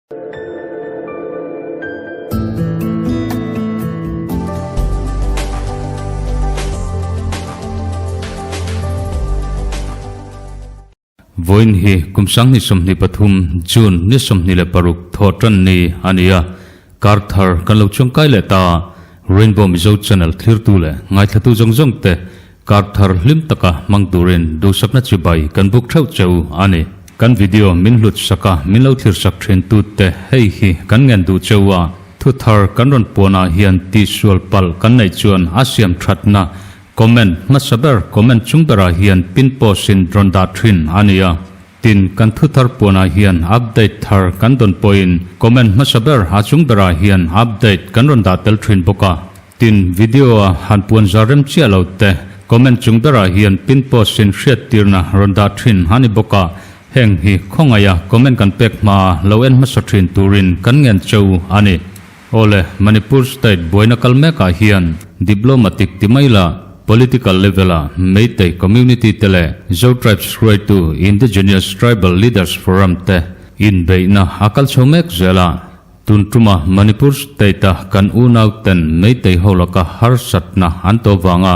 Vawiin hi kum 2023 June ni 26 thawh tan ni a ni a, kar thar kan lo chuangkai leh ta a, Rainbow Mizo Channel thlirtu leh ngaithlatu zawng zawng te kar thar hlim taka hmang turin duhsakna chibai kan buk theuh che u a ni. Kan video min hlut sak a, min lo thlir sak thin tute hei hi kan ngen duh che u a, thu thar kan rawn puanah hian tihsual palh kan neih chuan a siam thatna Comment hmasa ber comment chung berah hian pin post in rawn dah thin a ni a. Tin, kan thu thar puanah hian update thar kan dawn pawhin comment hmasa ber a chung berah hian update kan rawn dah tel thin bawk a. Tin, video a han puan zar rem chiah lo te comment chung berah hian pin post in hriattirna rawn dah thin a ni bawk a. Heng hi khawngaiha comment kan pek hmaa lo en hmasa thin turin kan ngen cheu a ni. Awle, Manipur state buaina kal mekah hian diplomatic ti mai la, political level-a Meitei community te leh Zo tribes hruaitu Indigenous Tribal Leaders Forum te inbeihna a kal chho mek zel a. Tun tuma Manipur state-a kan unau ten Meitei ho laka harsatna an to vanga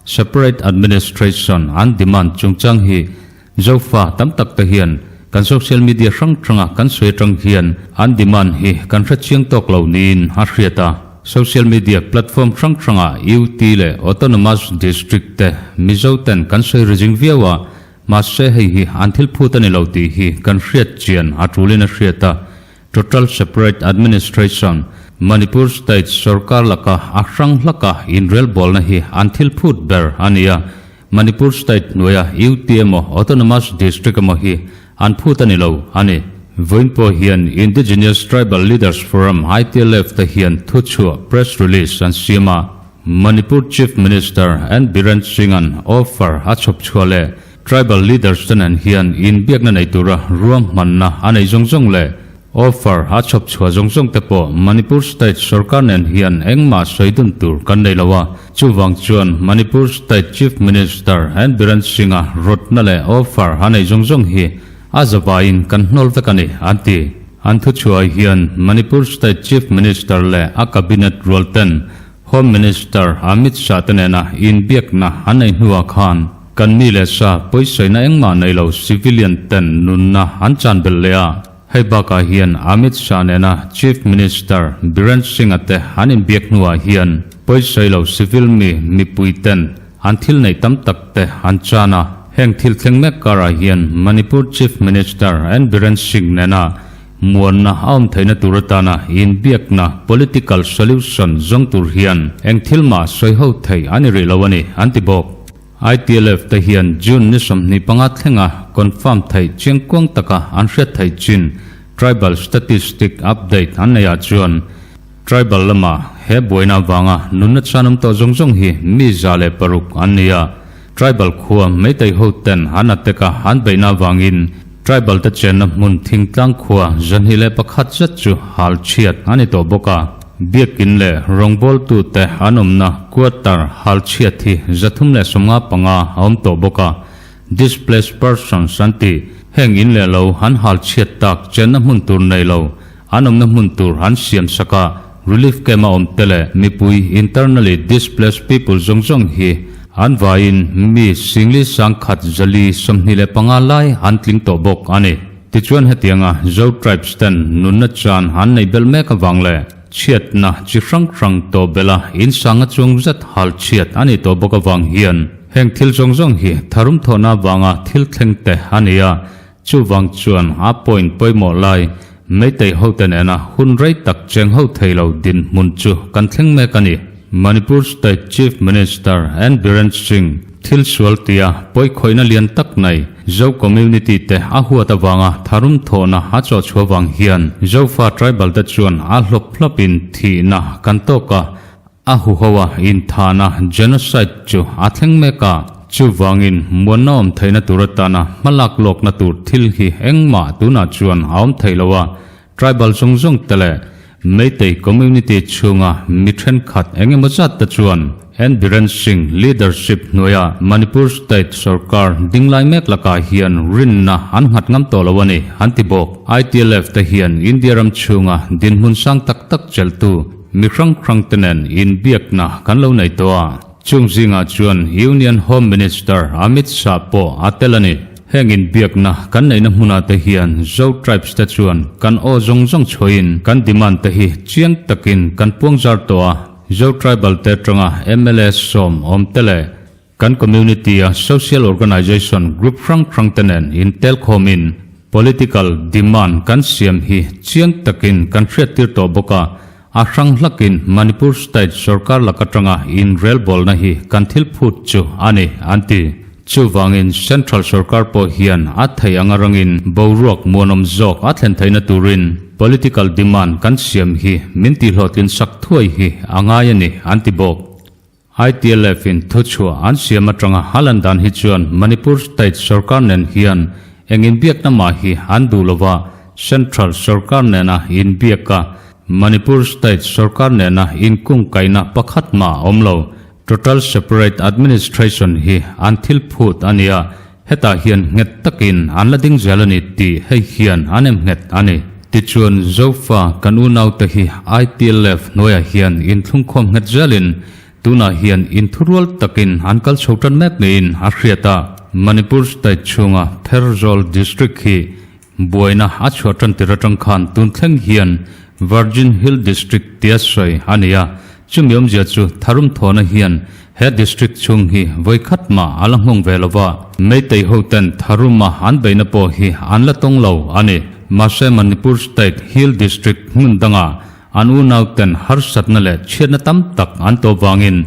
separate administration an demand chungchang hi Zofa tam tak te hian kan social media hrang hranga kan sawi atang hian an demand hi kan hre chiang tawk lo niin a hriat a. Social media platform hrang hranga UT leh Autonomous District te Mizo ten kan sawi ri zing viau a, mahse hei hi an thil phut a ni lo tih hi kan hriat chian a tulin a hriat a. Total Separate Administration, Manipur State sorkar laka a hrang hlaka inrelbawlna hi an thil phut ber a ni a. Manipur State hnuaia UT emaw Autonomous District emaw hi an phut a ni lo a ni. Vawiin pawh hian Indigenous Tribal Leaders Forum, ITLF, te hian thuchhuah, press release, an siam a. Manipur Chief Minister N Biren Singh-a'n offer a chhawp chhuah leh Tribal Leaders te nen hian inbiakna nei tura ruahmanna a nei zawng zawng leh Offer a chhawp chhuah zawng zawng te pawh Manipur State sorkar nen hian engmah sawi dun tur kan nei lo a, chuvang chuan Manipur State Chief Minister N Biren Singh-a rawtna leh offer a nei zawng zawng hi a zavaiin kan hnawl vek a ni, an ti. An thuchhuah hian Manipur State Chief Minister leh a Cabinet rual ten Home Minister Amit Shah te nena inbiakna an nei hnuah khan kan mi leh sa pawisaina engmah nei lo civilian ten nunna an chan belh leh a. Hei bakah hian Amit Shah nena Chief Minister Biren Singh-a te an inbiak hnuah hian pawisawi lo civil mi mipui ten an thil neih tam tak te an chan a. Heng thil thleng mek karah hian Manipur Chief Minister N Biren Singh nena muanna a awm theihna tur atana inbiakna political solution zawng tur hian eng thil mah sawi ho theih a ni rih lo a ni, an ti bawk. ITLF te hian June ni 25 thlenga confirm theih chiangkuang taka an hriat theih chin Tribal Statistic Update an neihah chuan Tribal lama he buaina avanga nunna chanawm tawh zawng zawng hi mi 106 an ni a. Tribal khua Meitei ho ten an attack a an beihna avangin Tribal te chenna hmun thingtlang khua 201 zet chu hal chhiat a ni tawh bawk a. Biakin leh rawngbawltute an awmna quarter hal chhiat hi 355 a awm tawh bawk a. Displaced persons an ti. Heng in leh lo an hal chhiat tak chenna hmun tur nei lo an awmna hmun tur an siam sak a. Relief camp a awm te leh mipui internally displaced people zawng zawng hi an vaiin mi singli sangkhat zali 25 lai an tling tawh bawk a ni. Tichuan hetianga Zo tribes ten nunna chan an nei belh mek avang leh chhiatna chi hrang hrang tawh belha insanga chuang zet hal chhiat a nih tawh bawk avang hian heng thil zawng zawng hi tharum thawhna avanga thil thleng te a ni a, chuvang chuan a point pawimawh lai Meitei hote nena hun rei tak cheng ho thei lo dinhmun chu kan thleng mek a ni. Manipur State Chief Minister N Biren Singh thil sual tia pawikhawihna lian tak nei Zo community te a huat avanga tharum thawhna a chawh chhuah vang hian Zofa tribal te chuan a hlawp hlawpin thihna kan tawk a, A huho a inthahna genocide chu a thleng mek a, chuvangin muanna awm theihna tur atana hmalak lawkna tur thil hi engmah tunah chuan a awm theih lo a, tribal zawng zawng te leh Meitei community chhunga mi thenkhat eng emaw zat te chuan N Biren Singh leadership hnuaia Manipur state sorkar ding lai mek lakah hian rinna an nghat ngam tawh lo a ni, an ti bawk. ITLF te hian India ram chhunga dinhmun sang tak tak chelhtu mi hrang hrang te nen inbiakna kan lo nei tawh a. Chung zingah chuan Union Home Minister Amit Shah pawh a tel a ni. Heng inbiakna kan neihna hmunah te hian Zo tribes te chuan kan aw zawng zawng chhuahin kan demand te hi chiang takin kan puangzar tawh a, Zo tribal te atanga mla sawm awm te leh kan community a social organisation group hrang hrang te nen intelkhawmin political demand kan siam hi chiang takin kan hriattir tawh bawk a, A hrang hlakin Manipur State sorkar lak atanga inrelbawlna hi kan thil phut chu a ni, an ti. Chuvangin Central sorkar pawh hian a theih anga rangin boruak muanawm zawk a thlen theihna turin political demand kan siam hi min tihhlawhtlin sak thuai hi a ngai a ni, an ti bawk. ITLF in thuchhuah an siam atanga a lan dan hi chuan Manipur state sorkar nen hian eng inbiakna mah hi an duh lova, Central sorkar nena inbiak a, Manipur state sorkar nena inkungkaihna pakhat mah a awm lo. Total separate administration hi an thil phut a nia, hetah hian nghet takin an la ding zel a ni tih hei hian an em nghet a ni. Tichuan Zofa kan unaute hi ITLF hnuaiah hian inthlungkhawm nghet zelin tunah hian inthurual takin an kal chho tan mek niin a hriat a. Manipur state chhunga Pherzawl district hi buaina a chhuah tan tir atang khan tun thleng hian Virgin Hill district tia sawi a ni a, chumi awmzia chu tharum thawhna hian he district chhung hi vawikhat mah a la nghawng ve lo va, Meitei ho ten tharuma an beihna pawh hi an la tawng lo a ni. Mahse Manipur state Hill district hmun dangah an unau ten harsatna leh chhiatna tam tak an tawh vangin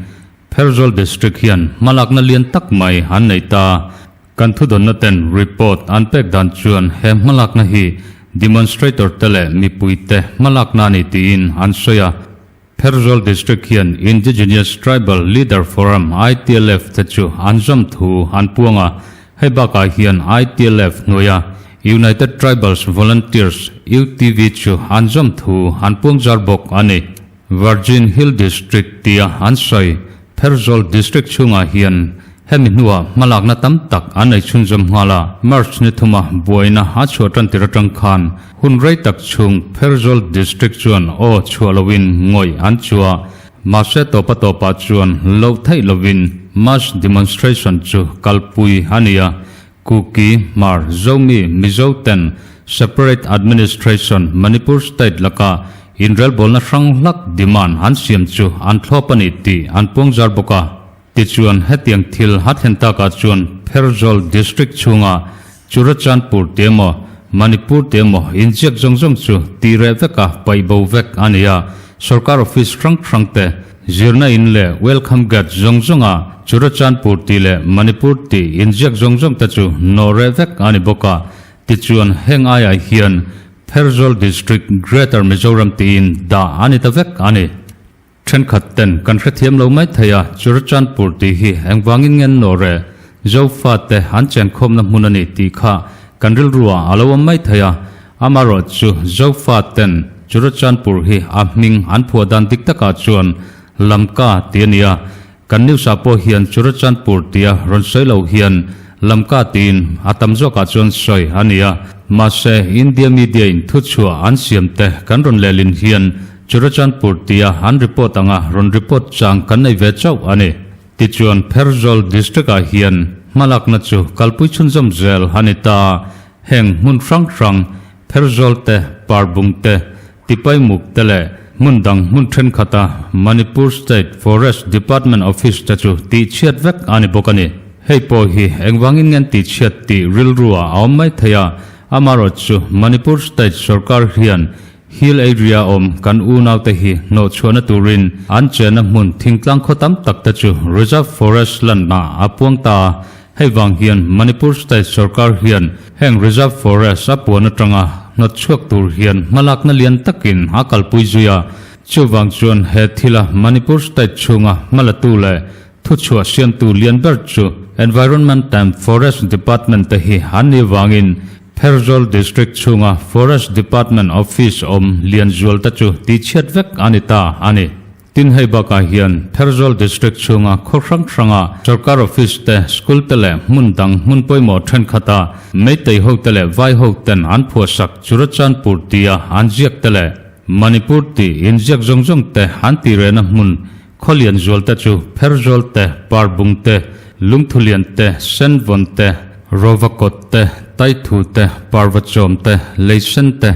Pherzawl district hian hmalakna lian tak mai an nei ta. Kan thudawnna ten report an pek dan chuan he hmalakna hi demonstrator te leh mipui te hmalakna a ni tiin an sawi a. Pherzawl District hian Indigenous Tribal Leader Forum, ITLF, te chu an zawm thu an puang a, hei bakah hian ITLF hnuaia United Tribals Volunteers, UTV, chu an zawm thu an puang zar bawk a ni. Virgin Hill District tia an sawi Pherzawl District chhungah hian hemi hnuah hmalakna tam tak an nei chhunzawm nghal a, March ni thuma buaina a chhuah tan tir atang khan hun rei tak chhung Pherzawl District chuan aw chhuah loin ngawih an chua, mahse tawpa tawpah chuan loh theih lovin mass demonstration chu kalpui a ni a, Kuki, Hmar, Zomi, Mizo ten Separate Administration Manipur State laka inrelbawlna hrang hlak demand an siam chu an thlawp a ni tih an puangzar bawk a. Tichuan hetiang thil a thlen takah chuan Pherzawl District chhunga Churachandpur te emaw Manipur te emaw inziak zawng zawng chu tih reh veka paih bo vek a ni a, sorkar office hrang hrang te zirna in leh welcome gate zawng zawnga Churachandpur tih leh Manipur tih inziak zawng zawng te chu nawh reh vek a ni bawk a. Tichuan heng aiah hian Pherzawl District Greater Mizoram tiin dah a ni ta vek a ni. Thenkhat ten kan hrethiam lo mai thei a, Churachandpur tih hi engvangin nge an nawh reh? Zofa te an chenkhawmna hmun a ni tih kha kan rilruah a lo awm mai thei a, amaherawh chu Zofa ten Churachandpur hi a hming an phuah dan dik takah chuan Lamka tih a ni a, Kan news ah pawh hian Churachandpur tia rawn sawi lo hian Lamka tiin a tam zawkah chuan sawi a ni a. Mahse, India media in thuchhuah an siam te kan rawn lehlin hian Churachandpur tia an report anga rawn report chang kan nei ve chauh a ni. Tichuan, Pherzawl district ah hian hmalakna chu kalpui chhunzawm zel a ni ta. Heng hmun hrang hrang Pherzawl te, Parbung te, Tipaimuk te leh hmun dang hmun thenkhat a Manipur State Forest Department Office te chu tihchhiat vek a ni bawk a ni. Hei pawh hi engvangin nge an tihchhiat tih rilru ah a awm mai thei a, amaherawh chu Manipur State sorkar hian Hill area awm kan unaute hi hnawhchhuahna turin an chenna hmun thingtlang khaw tam tak te chu Reserve Forest land ah a puang ta a, Hei vang hian Manipur State sorkar hian heng Reserve Forest a puan atanga hnawt chhuak tur hian hmalakna lian takin a kalpui zui a. Chuvang chuan he thila Manipur State chhunga hmalatu leh thuchhuah siamtu lian ber chu Environment and Forest Department te hi an nih vangin. Pherzawl District chhunga Forest Department Office awm Lianzual te chu tihchhiat vek a ni ta a ni. Tin hei bakah hian Pherzawl District chhunga khaw hrang hranga sorkar office te, school te leh hmun dang hmun pawimawh thenkhatah Meitei ho te leh Vai ho ten an phuahsak Churachandpur tia an ziak te leh Manipur tih inziak zawng zawng te an tirehna hmun khaw Lianzual te chu Pherzawl te, Parbung te, Lungthulian te, Senvawn te, Rovakawt te, Taithu te, Parvachawm te, Leisen te,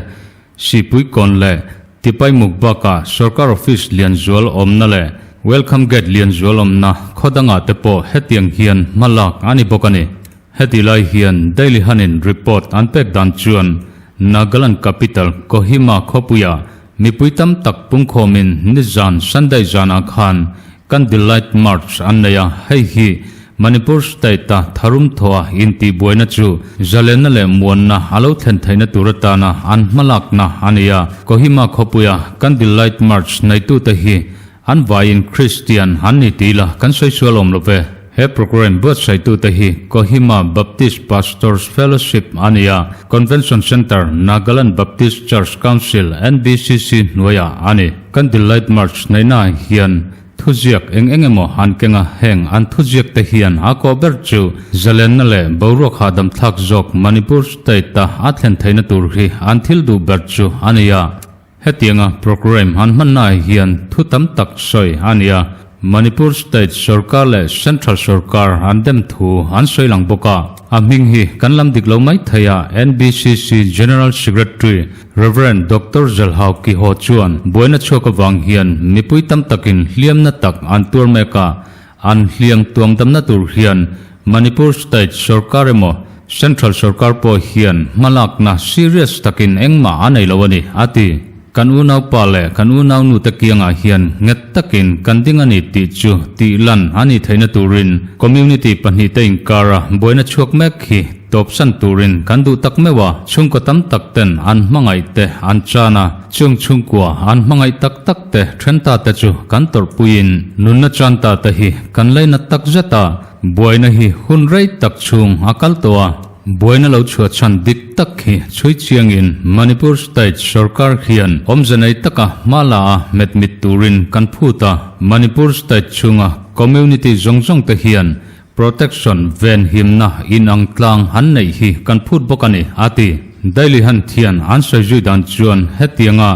Sihpuikawn leh Tipaimuk bakah Sorkar Office Lianzual awmna leh Welcome Gate Lianzual awmna khaw dangah te pawh hetiang hian hma lak a ni bawk a ni. Heti lai hian Daily Hanin report an pek dan chuan Nagaland capital Kohima khawpuiah mipui tam tak pungkhawmin nizan Sunday zanah khan Candlelight March an nei a, hei hi Manipur state-a tharum thawha intihbuaina chu zalenna leh muanna a lo thlen theihna tur atana an hmalakna a ni a. Kohima khawpuia Candlelight March neitute hi an vaiin Kristian an ni tih ila kan sawi sual awm lo ve. He programme buatsaitute hi Kohima Baptist Pastors Fellowship a ni a, Convention Centre, Nagaland Baptist Church Council, NBCC, hnuaiah a ni. Candlelight March neihnaah hian Thuziak eng eng emaw an keng a, heng an thuziak te hian a kawh ber chu zalenna leh boruak hahdam thlak zawk Manipur state-a a thlen theihna tur hi an thil duh ber chu a ni a. Hetianga programme an hmannaah hian thu tam tak sawi a ni a, Manipur state sorkar leh central sorkar an dem thu an sawi lang bawk a. A hming hi kan lam dik lo mai thei a, NBCC General Secretary Rev. Doctor Zalhau Kiho chuan buaina chhuak avang hian mipui tam takin hliamna tak an tuar mek a, an hliam tuamdamna tur hian Manipur State sorkar emaw Central sorkar pawh hian hmalakna serious takin engmah a nei lo a ni, a ti. Kan unaupa leh kan unaunu te kiangah hian nghet takin kan ding a ni tih chu tih lan a nih theihna turin community pahnihte inkara buaina chhuak mek hi Tawpsan turin kan duh tak meuh a, chhungkaw tam tak ten an hmangaih te an chan a, chung chhungkua an hmangaih tak tak te then ta te chu kan tawrhpuiin nunna chan ta te hi kan lainat tak zet a, buaina hi hun rei tak chhung a kal tawh a, buaina lo chhuah chhan dik tak hi chhui chiangin Manipur state sorkar hian awmze nei taka hma la a hmet mit turin kan phut a, Manipur state chhunga community zawng zawng te hian Protection venhimna inang tlang an neih hi kan phut bawk a ni, a ti. Daily Han thian an sawi zui dan chuan hetianga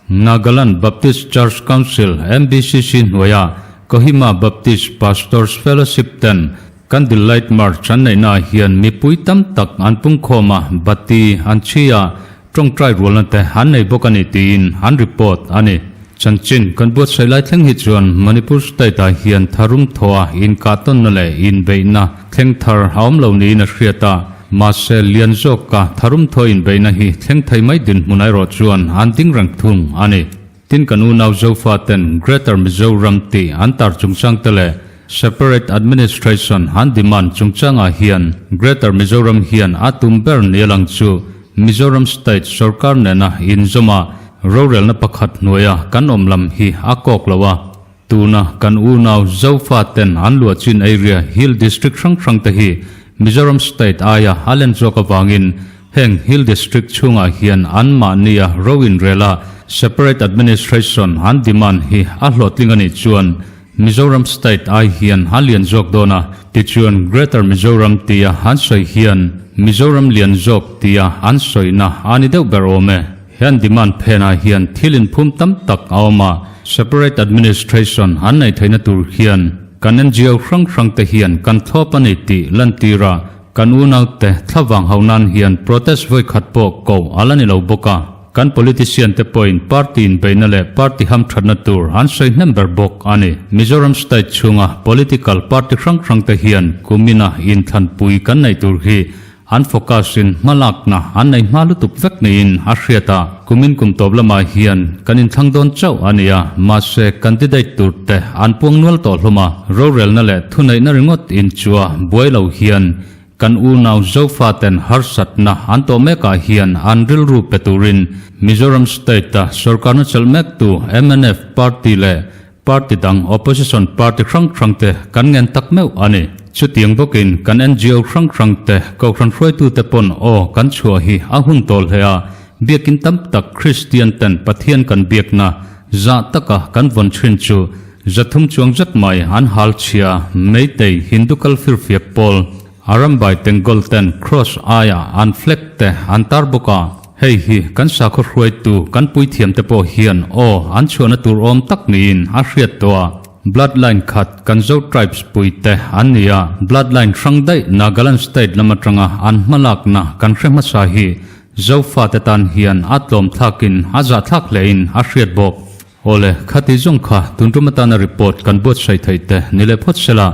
Nagaland Baptist Church Council, NBCC, hnuaia Kohima Baptist Pastors Fellowship ten Candlelight March an neihnaah hian mipui tam tak an pungkhawm a, bati an chhi a, Tawngtai rualna te an nei bawk a ni tiin an report a ni. Chanchin kan buatsaih lai thleng hi chuan Manipur state ah hian tharum thawha inkahtawnna leh inbeihna thleng thar a awm lo niin a hriat a, mahse lian zawka tharum thawh inbeihna hi thleng thei mai dinhmun erawh chuan an ding reng thung a ni. Tin kan unau Zofa ten Greater Mizoram tih an tar chungchang te leh Separate Administration an demand chungchangah hian Greater Mizoram hian a tum ber ni a lang chu Mizoram State sorkar nena inzawma rorelna pakhat hnuaia kan awm lam hi a kawk lo a. Tuna kan unau Zofa ten an luah chin area Hill District hrang hrang te hi Mizoram State aia a len zawk avangin Heng Hill District chhungah hian anmahnia ro inrela Separate Administration an demand hi a hlawhtling a nih chuan Mizoram State ai hian a lian zawk dawn a, tichuan Greater Mizoram tia an sawi hian Mizoram lian zawk tia an sawina a ni deuh ber awm e. He an demand phenah hian thil inphum tam tak a awm a, Separate Administration an neih theihna tur hian kan NGO hrang hrangte hian kan thlawp a ni tih lantir a, Kan unaute thlavang ho nan hian protest vawi khat pawh koh a la ni lo bawk a, kan politician te pawhin party inbeihna leh party hamthatna tur an sawi hnem ber bawk a ni. Mizoram state chhunga political party hrang hrang te hian kumina inthlanpui kan neih tur hi an focus in hmalakna an nei hma lutuk vek niin a hriat a, kumin kum tawp lamah hian kan inthlang dawn chauh a ni a, mahse candidate tur te an puang nual tawh hlawm a. Rorelna leh thuneihna ringawt inchua buai lo hian kan unau Zofaten harsatna an tawh mekah hian an rilru pe turin Mizoram State-a sorkarna chelh mektu mnf party leh party dang opposition party hrang hrangte kan ngen tak meuh a ni. Chutiang bawkin kan NGO hrang hrang te, Kohhran hruaitute pawn aw kan chhuah hi a hun tawh hle a, biakin tam tak Kristian ten Pathian kan biakna zah taka kan vawn thin chu zathum chuang zet mai an hal chhia Meitei Hindu kal firfiak pawl Arambai Tengol ten Cross aia an flag te an tar bawk a, hei hi kan sakhaw hruaitu kan puithiam te pawh hian aw an chhuahna tur awm tak niin a hriat tawh a. Bloodline khat kan Zo tribes pui te an ni a, bloodline hrang daih Nagaland state lam atanga an hmalakna kan hre hmasa hi Zofa te tan hian a tlawm thlakin a zahthlak hlein a hriat bawk. Awle, khati zawng kha tun tum atana report kan buatsaih theih te ni leh phawt sela,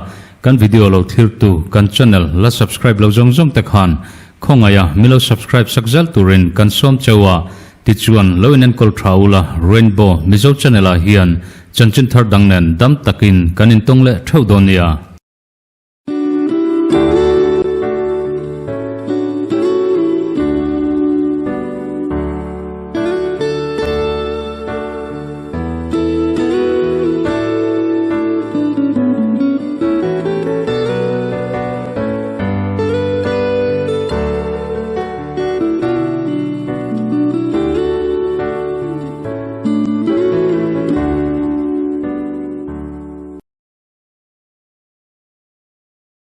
kan video lo thirtu kan channel la subscribe lo zawng zawng te khan khawngaih a mi lo subscribe sak zel turin kan sawm cheu a, tichuan lo in enkawl tha ula Rainbow Mizo channel ah hian chanchin thar dang nen dam takin kan intawng leh theuh dawn nia.